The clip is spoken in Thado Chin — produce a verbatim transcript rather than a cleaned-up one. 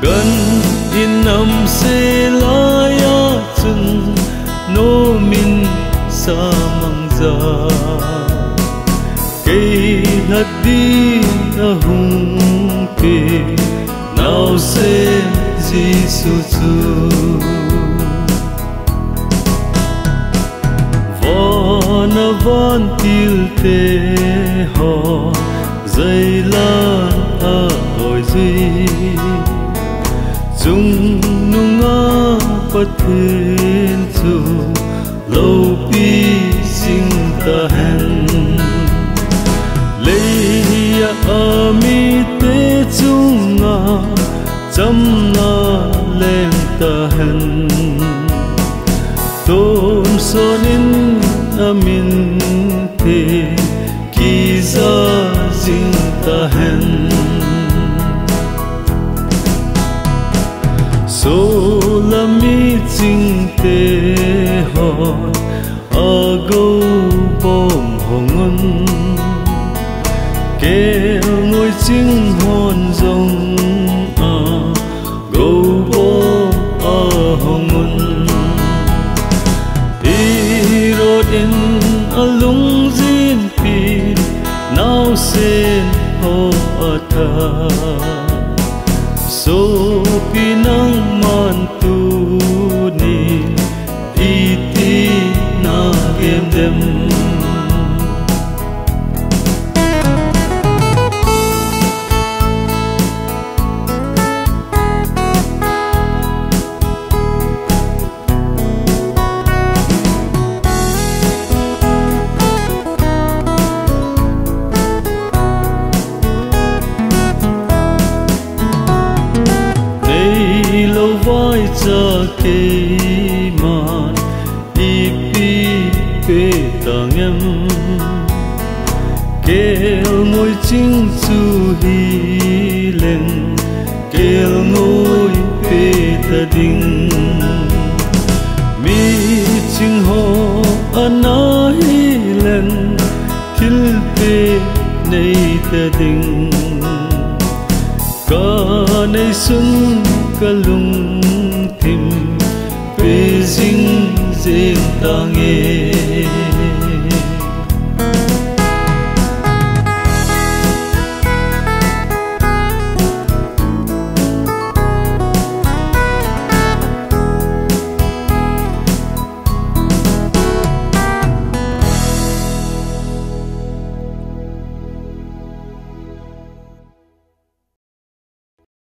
Kan in namse laiya chun nomin samang ja, kei lhat ding ahung pe naosen Jesu chu. Van a vantilte hon jailan a hoijui, chungnunga Pathen chu loupi jing tahen. Leiya amite chunga chamna leng tahen. Tonsot in aminte kija jing tahen. Solam michingte hon agoubom hong un, kelngoi ching hon jong agoubom ahong un. Herod in alungjinpi naosen ho atha, sopi nangman tuni iti nagem dem? Neilou vaicha keiman ipi pe tangem? Kelngoi ching chu hileng kelngoi pe ta ding. Miching ho ana hileng thilpeh nei ta ding. Kaneisun kalungthim pe jing jeng tange.